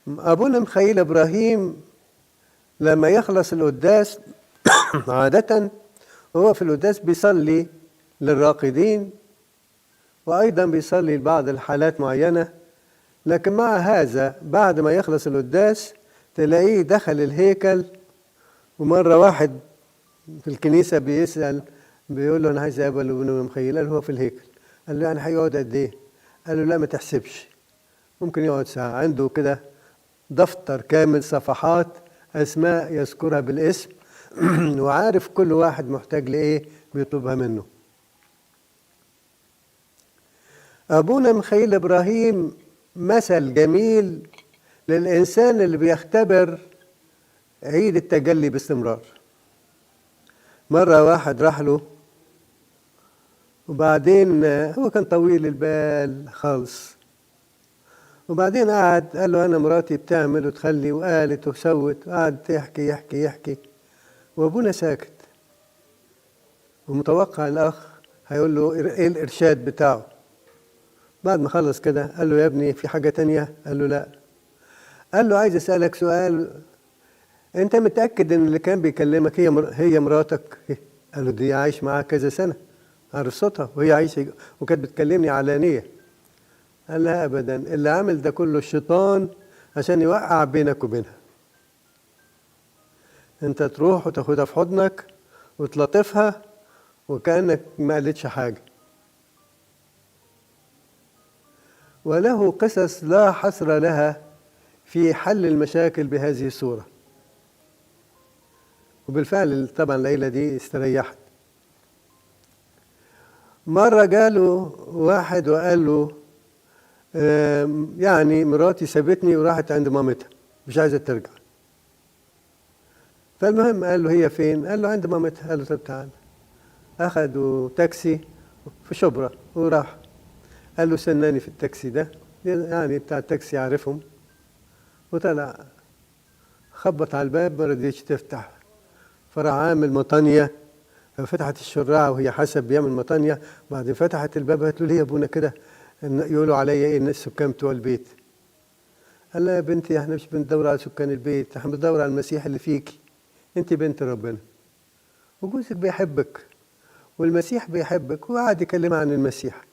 أبونا مخيل إبراهيم لما يخلص القداس عادة هو في القداس بيصلي للراقدين، وأيضا بيصلي لبعض الحالات معينة، لكن مع هذا بعد ما يخلص القداس تلاقيه دخل الهيكل. ومرة واحد في الكنيسة بيسأل بيقول له أنا عايز أقابل أبونا مخيل، قال هو في الهيكل. قال له يعني هيقعد قد إيه؟ قال له لا ما تحسبش، ممكن يقعد ساعة. عنده كده دفتر كامل صفحات أسماء يذكرها بالاسم وعارف كل واحد محتاج لإيه بيطلبها منه. أبونا مخيل إبراهيم مثل جميل للإنسان اللي بيختبر عيد التجلي باستمرار. مرة واحد راح له، وبعدين هو كان طويل البال خالص، وبعدين قعد قال له أنا مراتي بتعمل وتخلي وقالت وسوت، وقعد يحكي يحكي يحكي، وأبونا ساكت ومتوقع الأخ هيقول له إيه الإرشاد بتاعه. بعد ما خلص كده قال له يا ابني في حاجة تانية؟ قال له لا. قال له عايز أسألك سؤال، أنت متأكد إن اللي كان بيكلمك هي مراتك؟ قال له دي عايش معاها كذا سنة، عارف صوتها وهي عايشة وكانت بتكلمني علانية. قال لها أبدا، اللي عامل ده كله الشيطان عشان يوقع بينك وبينها، أنت تروح وتاخدها في حضنك وتلطفها وكأنك ما قالتش حاجة. وله قصص لا حصر لها في حل المشاكل بهذه الصورة. وبالفعل طبعا العيلة دي استريحت. مرة جاله واحد وقال له يعني مراتي سابتني وراحت عند مامتها مش عايزة ترجع. فالمهم قال له هي فين؟ قال له عند مامتها. قال له طب تعال. أخدوا تاكسي في شبرا وراح. قال له استناني في التاكسي ده، يعني بتاع التاكسي عارفهم. وطلع خبط على الباب ما رضيتش تفتح، فراح عامل مطانية، ففتحت الشراعة وهي حسب بيعمل مطانية. بعدين فتحت الباب قالت له ليه يا ابونا كده؟ يقولوا عليا ايه الناس السكان بتوع البيت؟ قال لها يا بنتي احنا مش بندور على سكان البيت، احنا بندور على المسيح اللي فيكي، انت بنت ربنا وجوزك بيحبك والمسيح بيحبك. وقعد يكلمها عن المسيح،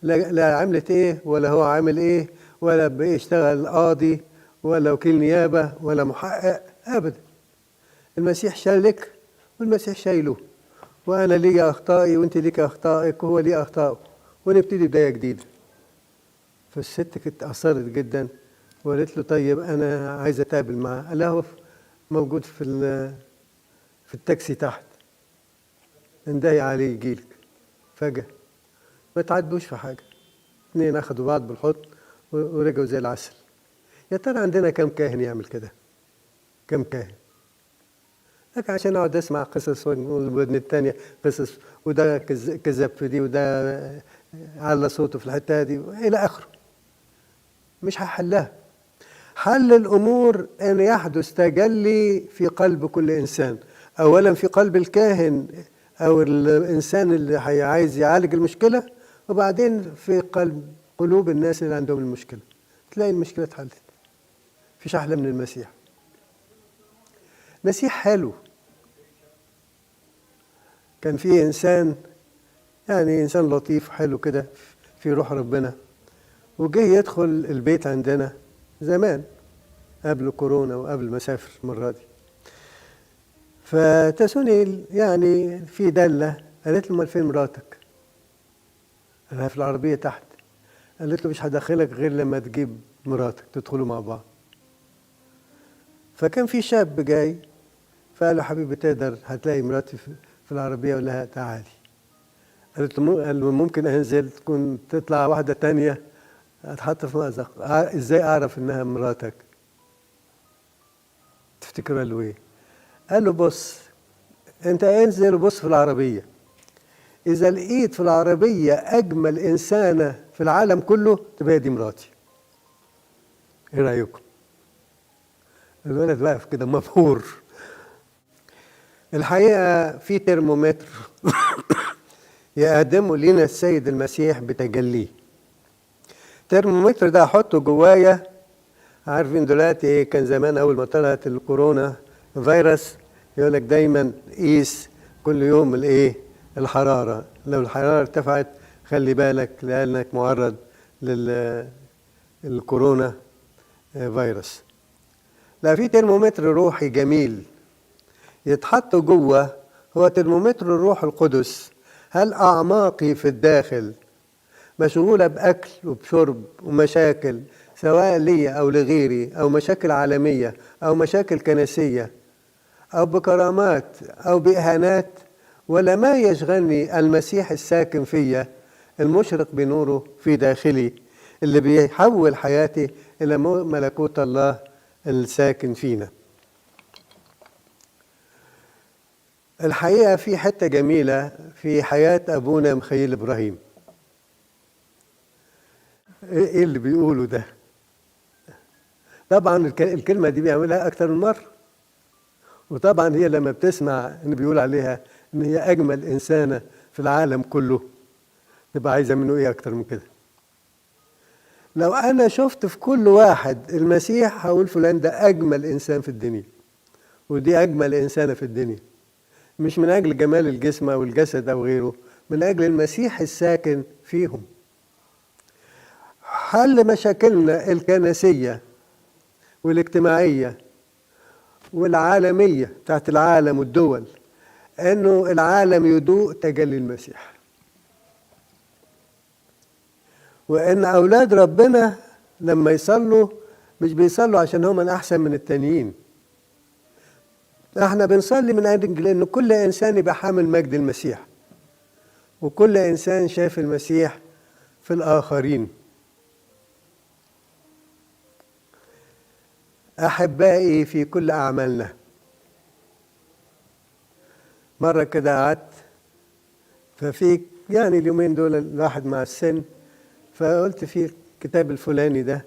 لا عملت ايه ولا هو عامل ايه ولا بيشتغل قاضي ولا وكيل نيابة ولا محقق ابدا. المسيح شالك والمسيح شايله، وانا لي اخطائي وانت ليك اخطائك وهو ليه اخطائه، ونبتدي بداية جديدة. فالست كانت اثرت جدا وقالت له طيب انا عايزه اتقابل معاه. قال لها هو موجود في التاكسي تحت، اندهي عليه يجيلك. فجأة ما تعاتبوش في حاجة، اتنين اخدوا بعض بالحضن ورجعوا زي العسل. يا ترى عندنا كم كاهن يعمل كده؟ كم كاهن؟ لكن عشان اقعد اسمع قصص والودن التانية قصص، وده كذب في دي وده على صوته في الحتة دي إلى آخره، مش هحلها. حل الأمور أن يحدث تجلي في قلب كل إنسان، أولا في قلب الكاهن أو الإنسان اللي عايز يعالج المشكلة، وبعدين في قلوب الناس اللي عندهم المشكلة. تلاقي المشكلة اتحلت. مفيش أحلى من المسيح. مسيح حلو. كان في إنسان، يعني إنسان لطيف حلو كده في روح ربنا، وجه يدخل البيت عندنا زمان قبل كورونا وقبل ما اسافر المرة دي. فتسوني يعني في دلة، قالت له امال فين مراتك؟ قال لها في العربية تحت. قالت له مش هدخلك غير لما تجيب مراتك تدخلوا مع بعض. فكان في شاب جاي، فقال له حبيبي تقدر هتلاقي مراتي في العربية ولا لها؟ تعالي. قالت له قال له ممكن أنزل تكون تطلع واحدة تانية أتحط في مأزق، إزاي أعرف إنها مراتك؟ تفتكر قال له إيه؟ قال له بص أنت انزل وبص في العربية، إذا لقيت في العربية أجمل إنسانة في العالم كله تبقى دي مراتي. إيه رأيكم؟ الولد واقف كده مبهور. الحقيقة في ترمومتر يقدمه لنا السيد المسيح بتجليه. الترمومتر ده أحطه جوايا عارفين دلوقتي ايه؟ كان زمان اول ما طلعت الكورونا فيروس يقولك دايما قيس كل يوم الايه؟ الحرارة. لو الحرارة ارتفعت خلي بالك لانك معرض للكورونا فيروس. لا، في ترمومتر روحي جميل يتحط جوه، هو ترمومتر الروح القدس. هل أعماقي في الداخل مشغولة بأكل وبشرب ومشاكل سواء لي أو لغيري، أو مشاكل عالمية أو مشاكل كنسية، أو بكرامات أو بإهانات، ولا ما يشغلني المسيح الساكن فيا المشرق بنوره في داخلي اللي بيحول حياتي إلى ملكوت الله الساكن فينا؟ الحقيقة في حتة جميلة في حياة أبونا مخيل إبراهيم. إيه اللي بيقوله ده؟ طبعا الكلمة دي بيعملها أكتر من مرة، وطبعا هي لما بتسمع إن بيقول عليها إن هي أجمل إنسانة في العالم كله، تبقى عايزة منه إيه أكتر من كده؟ لو أنا شفت في كل واحد المسيح هقول فلان ده أجمل إنسان في الدنيا، ودي أجمل إنسانة في الدنيا، مش من أجل جمال الجسم أو الجسد أو غيره، من أجل المسيح الساكن فيهم. حل مشاكلنا الكنسية والاجتماعية والعالمية بتاعت العالم والدول، أنه العالم يدوق تجلي المسيح، وأن أولاد ربنا لما يصلوا مش بيصلوا عشان هم أحسن من التانيين، احنا بنصلي من أجل أن كل إنسان يبقى حامل مجد المسيح، وكل إنسان شايف المسيح في الآخرين. أحبائي في كل أعمالنا. مرة كده قعدت، ففي يعني اليومين دول الواحد مع السن، فقلت في الكتاب الفلاني ده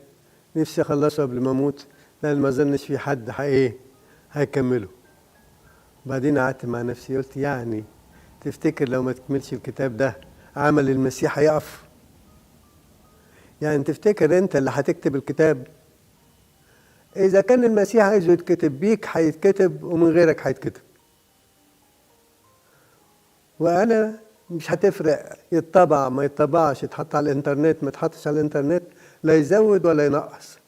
نفسي أخلصه قبل ما أموت، لأن ما أظنش في حد هيكمله. بعدين قعدت مع نفسي قلت يعني تفتكر لو ما تكملش الكتاب ده عمل المسيح هيقف؟ يعني تفتكر أنت اللي هتكتب الكتاب؟ إذا كان المسيح عايزه يتكتب بيك هيتكتب، ومن غيرك هيتكتب. وأنا مش هتفرق يتطبع ما يتطبعش، يتحط على الإنترنت ما يتحطش على الإنترنت، لا يزود ولا ينقص.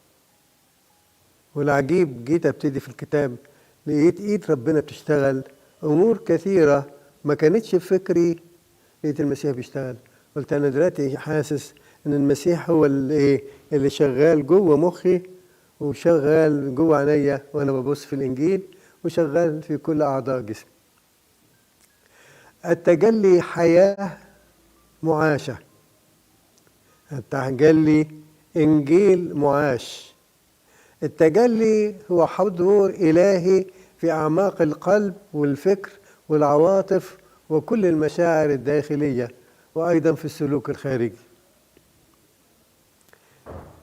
والعجيب جيت أبتدي في الكتاب لقيت إيد ربنا بتشتغل أمور كثيرة ما كانتش في فكري، لقيت المسيح بيشتغل. قلت أنا دلوقتي حاسس إن المسيح هو اللي شغال جوه مخي، وشغال جوه عينيا وأنا ببص في الإنجيل، وشغال في كل أعضاء جسمي. التجلي حياة معاشة، التجلي إنجيل معاش. التجلي هو حضور إلهي في أعماق القلب والفكر والعواطف وكل المشاعر الداخلية، وأيضا في السلوك الخارجي.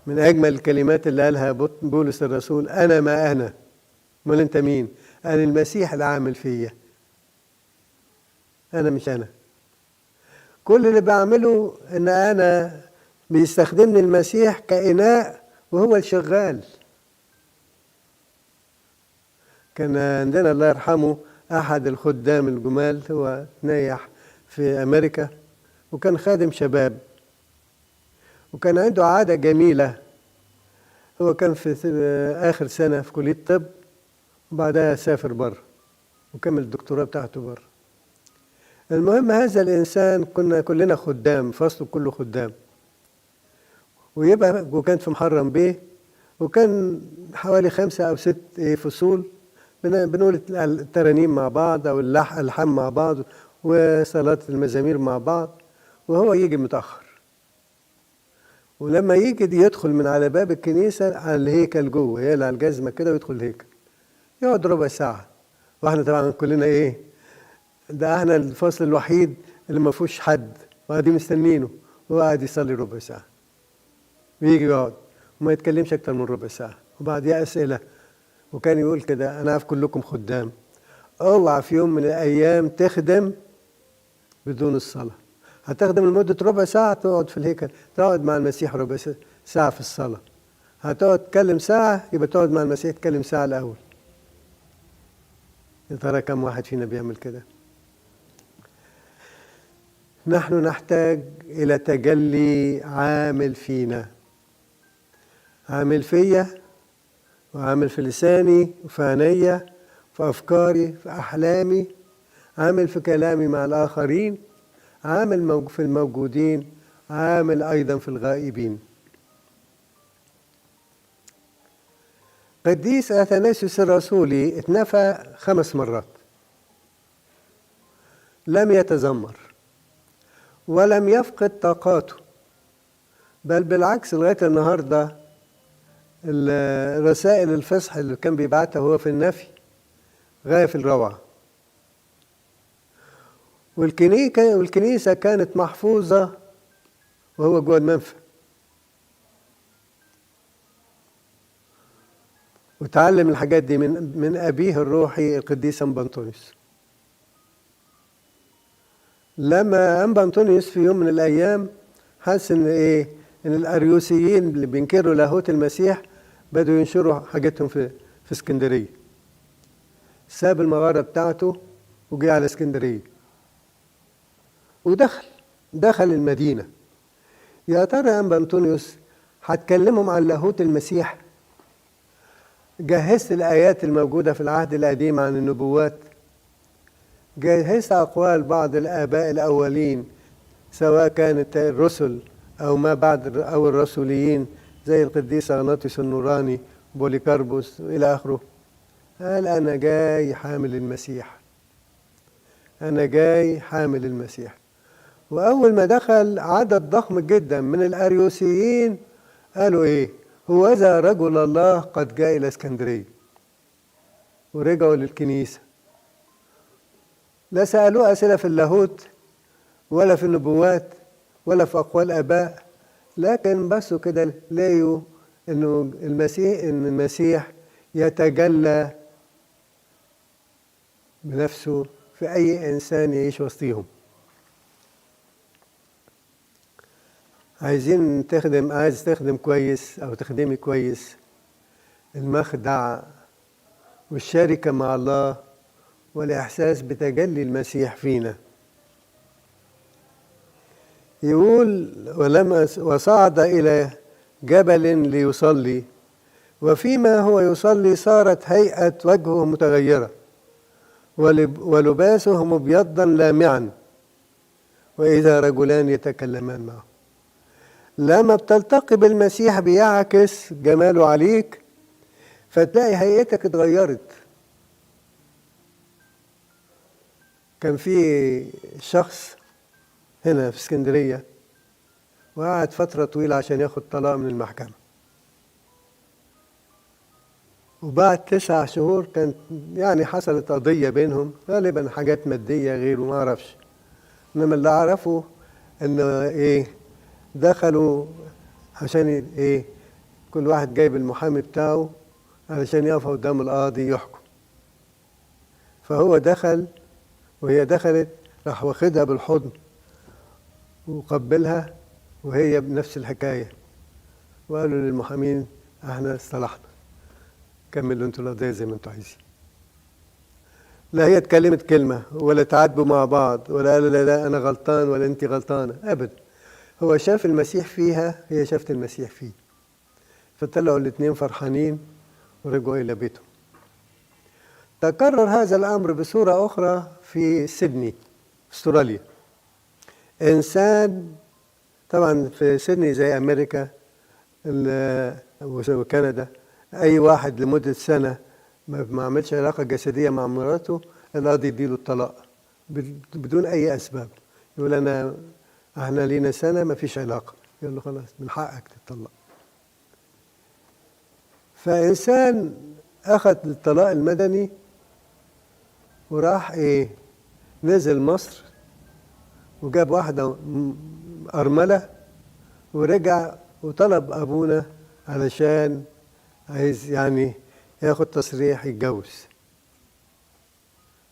من أجمل الكلمات اللي قالها بولس الرسول: أنا ما أنا. أمال أنت مين؟ أنا المسيح العامل فيا، أنا مش أنا. كل اللي بعمله إن أنا بيستخدمني المسيح كإناء وهو الشغال. كان عندنا الله يرحمه أحد الخدام الجمال، هو نايح في أمريكا، وكان خادم شباب، وكان عنده عادة جميلة. هو كان في آخر سنة في كلية الطب، وبعدها سافر بره وكمل الدكتوراه بتاعته بره. المهم هذا الإنسان كنا كلنا خدام، فصله كله خدام، ويبقى وكان في محرم بيه، وكان حوالي 5 أو 6 فصول بنقول الترانيم مع بعض أو الألحان مع بعض وصلاة المزامير مع بعض، وهو يجي متأخر. ولما يجي يدخل من على باب الكنيسة على الهيكل جوه، يقلع الجزمة كده ويدخل الهيكل، يقعد ربع ساعة. واحنا طبعا كلنا ايه ده، احنا الفصل الوحيد اللي ما فيهوش حد، وقاعدين مستنينه، وهو قاعد يصلي ربع ساعة، ويجي يقعد وما يتكلمش أكتر من ربع ساعة، وبعديها أسئلة. وكان يقول كده: أنا عارف كلكم خدام، اوعى في يوم من الأيام تخدم بدون الصلاة. هتخدم لمدة ربع ساعة، تقعد في الهيكل، تقعد مع المسيح ربع ساعة في الصلاة، هتقعد تتكلم ساعة، يبقى تقعد مع المسيح تتكلم ساعة الأول. يا ترى كم واحد فينا بيعمل كده؟ نحن نحتاج إلى تجلي عامل فينا، عامل فيا وعامل في لساني وفي عينيا، في أفكاري، في أحلامي، عامل في كلامي مع الآخرين، عامل في الموجودين، عامل أيضا في الغائبين. قديس أثناسيوس الرسولي اتنفى 5 مرات، لم يتذمر ولم يفقد طاقاته، بل بالعكس لغاية النهاردة الرسائل الفصح اللي كان بيبعتها هو في النفي غاية في الروعة. والكنيسة كانت محفوظة وهو جوه المنفى، وتعلم الحاجات دي من أبيه الروحي القديس أنبا أنطونيوس. لما أنبا أنطونيوس في يوم من الأيام حس إن إيه، إن الأريوسيين اللي بينكروا لاهوت المسيح بدوا ينشروا حاجتهم في اسكندرية، ساب المغارة بتاعته وجي على اسكندرية ودخل المدينة. يا ترى يا أنبا أنطونيوس هتكلمهم عن لاهوت المسيح؟ جهزت الآيات الموجودة في العهد القديم عن النبوات، جهزت أقوال بعض الآباء الأولين سواء كانت الرسل أو ما بعد أو الرسوليين زي القديس أغناطيوس النوراني، بوليكاربوس إلى آخره. قال أنا جاي حامل المسيح، أنا جاي حامل المسيح. وأول ما دخل عدد ضخم جدا من الأريوسيين قالوا إيه؟ هو إذا رجل الله قد جاء إلى اسكندرية. ورجعوا للكنيسة، لا سألوه أسئلة في اللاهوت ولا في النبوات ولا في أقوال آباء، لكن بصوا كده لقيوا إنه المسيح، إن المسيح يتجلى بنفسه في أي إنسان يعيش وسطيهم. عايزين تخدم، عايز تخدم كويس أو تخدمي كويس، المخدع والشركة مع الله والإحساس بتجلي المسيح فينا. يقول ولما وصعد إلى جبل ليصلي، وفيما هو يصلي صارت هيئة وجهه متغيرة ولباسه مبيضا لامعا، وإذا رجلان يتكلمان معه. لما بتلتقي بالمسيح بيعكس جماله عليك، فتلاقي هيئتك اتغيرت. كان في شخص هنا في اسكندرية وقعد فترة طويلة عشان ياخد طلاق من المحكمة، وبعد 9 شهور كانت يعني حصلت قضية بينهم، غالبا حاجات مادية غيره ما اعرفش، انما اللي اعرفه ان ايه، دخلوا عشان ايه، كل واحد جايب المحامي بتاعه علشان يقف قدام القاضي يحكم. فهو دخل وهي دخلت، راح واخدها بالحضن وقبلها، وهي بنفس الحكاية، وقالوا للمحامين احنا اصطلحنا، كملوا انتوا القضية زي ما انتوا عايزين. لا هي اتكلمت كلمة ولا تعاتبوا مع بعض ولا قالوا لا لا انا غلطان ولا انت غلطانة، ابدا. هو شاف المسيح فيها، هي شافت المسيح فيه، فطلعوا الاثنين فرحانين ورجعوا الى بيتهم. تكرر هذا الامر بصورة اخرى في سيدني استراليا. انسان طبعا في سيدني زي امريكا وكندا، اي واحد لمدة سنة ما عملش علاقة جسدية مع مراته القاضي يديله الطلاق بدون اي اسباب، يقول انا احنا لينا سنة ما فيش علاقة، يقول له خلاص من حقك تتطلق. فانسان اخذ الطلاق المدني وراح ايه، نزل مصر وجاب واحدة ارملة ورجع وطلب ابونا علشان عايز يعني ياخد تصريح يتجوز.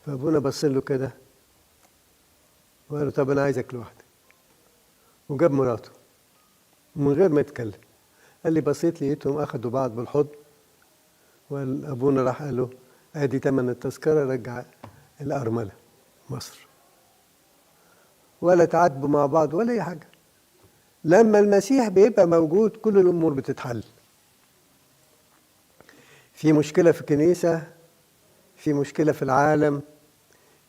فابونا بص له كده وقال له طب انا عايزك لوحدك، وجاب مراته من غير ما يتكلم. قال لي بصيت لقيتهم أخدوا بعض بالحضن، والأبونا راح قال له أدي تمن التذكرة، رجع الأرملة مصر. ولا تعاتبوا مع بعض ولا أي حاجة. لما المسيح بيبقى موجود كل الأمور بتتحل. في مشكلة في الكنيسة، في مشكلة في العالم،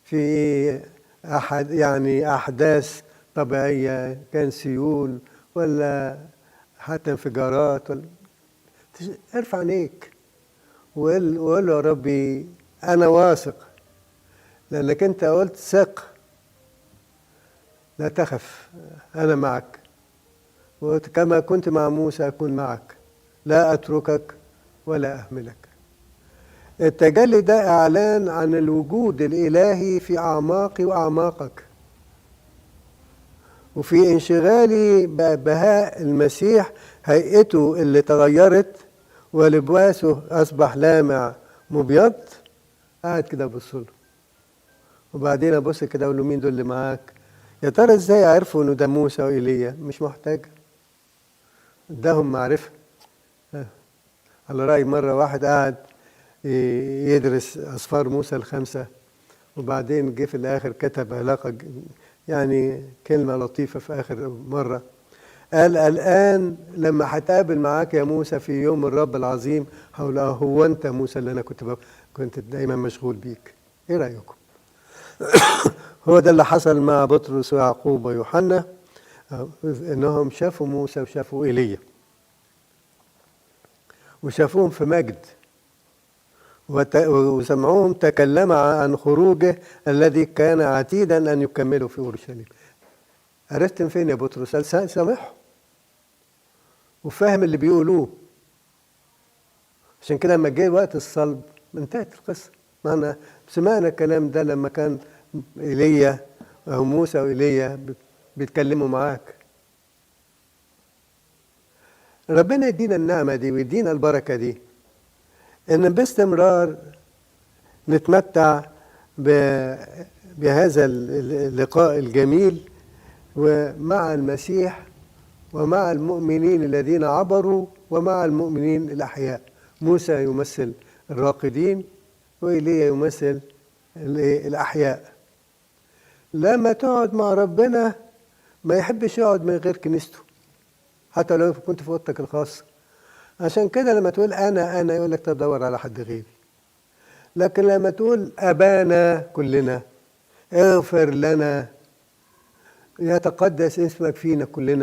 في أحد يعني أحداث طبيعية، كان سيول ولا حتى انفجارات ولا، ارفع عينيك وقول له يا ربي أنا واثق، لأنك أنت قلت ثق لا تخف أنا معك، وقلت كما كنت مع موسى أكون معك، لا أتركك ولا أهملك. التجلي ده إعلان عن الوجود الإلهي في أعماقي وأعماقك، وفي انشغالي ببهاء المسيح، هيئته اللي تغيرت ولباسه أصبح لامع مبيض. قاعد كده أبص له، وبعدين أبص كده أقول له مين دول اللي معاك؟ يا ترى إزاي عرفوا إنه ده موسى وإيليا؟ مش محتاج، اداهم معرفة. على رأي مرة واحد قاعد يدرس أسفار موسى الخمسة، وبعدين جه في الآخر كتب علاقة، يعني كلمة لطيفة في آخر مرة، قال الآن لما هتقابل معاك يا موسى في يوم الرب العظيم، هقول هو أنت موسى اللي أنا كنت دايما مشغول بيك. إيه رأيكم؟ هو ده اللي حصل مع بطرس ويعقوب ويوحنا، إنهم شافوا موسى وشافوا إيليا وشافوهم في مجد، وسمعوهم تكلم عن خروجه الذي كان عتيدا أن يكمله في أورشليم. عرفت فين يا بطرس؟ سامحهم وفاهم اللي بيقولوه. عشان كده لما جه وقت الصلب انتهت القصة. ما احنا سمعنا الكلام ده لما كان إيليا أو موسى وإيليا بيتكلموا معاك. ربنا يدينا النعمة دي ويدينا البركة دي، إن باستمرار نتمتع بهذا اللقاء الجميل ومع المسيح ومع المؤمنين الذين عبروا ومع المؤمنين الأحياء. موسى يمثل الراقدين وإيليا يمثل الأحياء. لما تقعد مع ربنا ما يحبش يقعد من غير كنيسته، حتى لو كنت في أوضتك الخاصة. عشان كده لما تقول أنا أنا يقول لك تدور على حد غيري. لكن لما تقول أبانا كلنا، اغفر لنا، يتقدس اسمك فينا كلنا.